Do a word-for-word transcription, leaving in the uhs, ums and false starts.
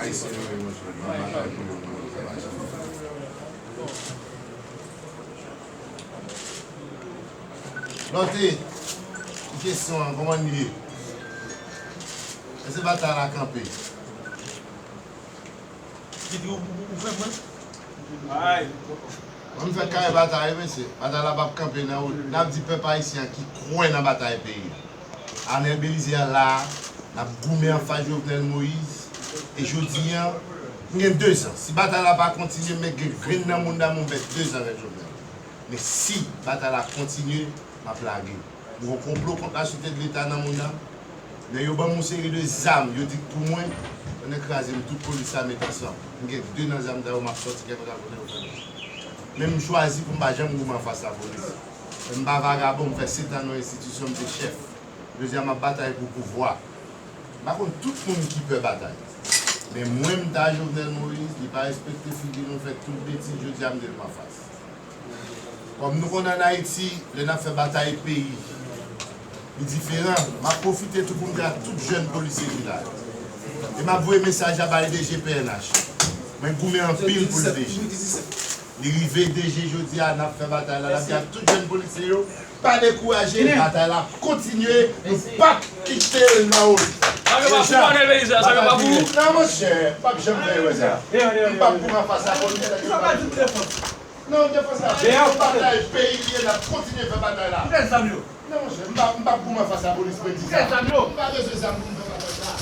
Ayisyen yo, yo, yo, yo, yo. Lòt kesyon an, kòman l ye? Èske batay la kanpe? Mwen, m fè kare batay, mesye. Batay la p ap kanpe nan wout. N ap di pèp ayisyen an ki kwè nan batay peyi a. Arnel Bélizaire la, n ap goumen anfas Jovenel Moïse. E jodi a, m gen dezan. Si batay la pa kontinye, m gen grenn nan mouda m, m fè dezan avèk Jovenel. Men si batay la kontinye, m ap lage. M gen yon konplo kont la Sûreté de l'État nan mouda m. Lè yo ban m yon seri de zam, yo di k pou mwen, yo kraze m tout polis la met ansanm. M gen de nan zam sa yo, m ap sòti kèlkeswa kote yo fè m. Men m chwazi pou m pa janm goumen anfas lapolis. Men m pa vagabon, m fè sèt an nan yon enstitisyon, m te chèf. Jodi a, m ap batay pou pouvwa. M pa konn tout moun ki pè batay. Men mwen, m ta Jovenel Moïse, li pa respekte figi nou, fè tout betiz, jodi a, m te l anfas. Kòm nou konnen ann Ayiti, lè n ap fè batay peyi, li diferan. M ap pwofite tou pou m di a tout jèn polisye ki la yo. E m ap voye mesaj la bay D G P N H. Mwen goumen anpil pou l D G. Li rive D G jodi a, n ap fè batay la, n ap di a tout jèn polisye yo, pa dekouraje, batay la ap kontinye, nou p ap kite l nan wout. Sa yo pa pou Arnel Bélizaire, sa yo pa pou ou. Non, monchè, m p ap janm fè erè sa. M p ap goumen anfas lapolis, nèg yo pa pou. Non, defans la, se yon batay peyi li ye, n ap kontinye fè batay la. Ki zam yo? Non, monchè, m pa, m pa pou m anfas lapolis, mwen di sa. Ki zam yo? M pa bezwen zam pou m fè batay sa.